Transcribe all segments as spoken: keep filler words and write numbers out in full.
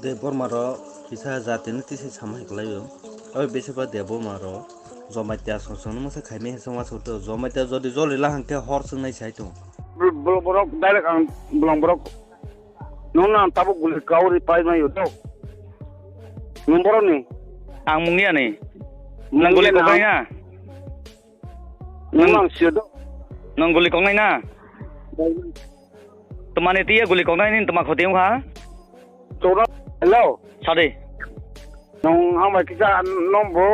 Debbarma rok kisa jatini tisi samai kwlaio. Oi bese ba Debbarma rok Jamatia song song no masa khaimai hinsa ma soto. Jamatia jodi joli lahang khe hor swngnai sai to. Bl-, bl-, borok direct ang bolong borok. Nung nang tabuk guli kauri pai mai to. Nung borok ni. Ang mungya ni. Nang guli koknai na. Nung nang sio to. Nang guli koknai na. Bai. Twmani tiya guli koknai ni twma khoti wngkha? Chwla, hello. Sadi. Nwng ang bai kisa nwng bo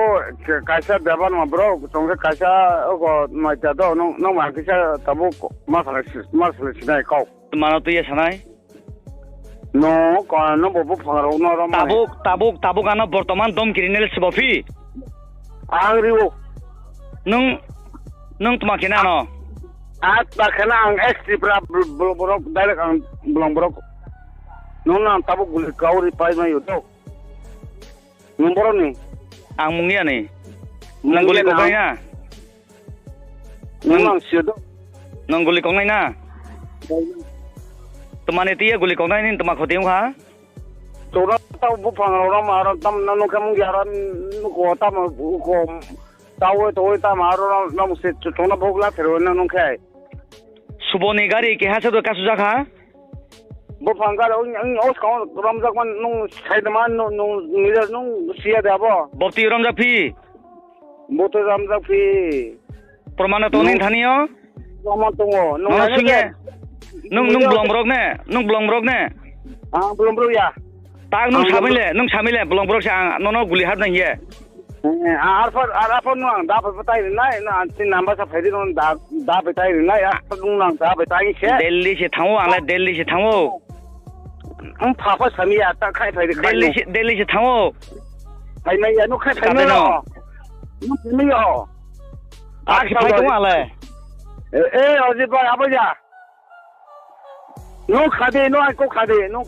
kaisa Debbarma bro, tong khe kaisa ogo Jamatia do, nwng, nwng bai kisa tabuk ma salai si-, ma salai sinai kok. Twmano twiya sanai? No, ko, nwng bo buphang rok no rom mani. Tabuk, tabuk, tabuk ano bortoman dom criminal sibo phi. Ang riwo. Nwng, nwng twma khe nano? Ah, ta khe na ang ex Tripura bl-, bl-, borok, direct ang bolong borok. Nwng nang tabuk guli kauri pai mai to. Nwng borok ni? Ang mungya ni. Nwng guli koknai na? Nwng nang sio to. Nwng guli koknai na? Bai. Twmani tiya guli koknai ni twma khoti wngkha? Chwla ta buphang rok rom aro tam na nung khe mung yara nuko tam ko tawi tawi tam aro rom se chwla bogla phero na nung khe. Suboni gari keha se do kasu jakha? Buphang gari ong, ong, os kong romjak man nung sai de man nung, nung, nung, nung siya de abo. Bopti romjak phi? Boto romjak phi. Promano tong nung nini thani o? Promano tongo. Nung nung nai sungye. Nung, nung bolong borok ne? Nung bolong borok ne? Ah, bolong borok ya. Tak nung samile, nung samile bolong borok se ang nono guli hap nang ye. Eh, arpor, arpor nwng da bai tai rinai, na tin number sa phaidi nwng da, da bai tai rinai, arpor nwng nang da bai tai se. Delhi se thango, ang le Delhi se thango. Ang pha pha sami ya, ta khai phaidi khai Delhi no. Se, Delhi se thango. Phai mai ya, no khai phai Kade mai no? Ya. No khai mai ya. Tak se phai tong ale. Eh, eh, Ajit bhai, abo ya. No khade, no ai ko khade, no.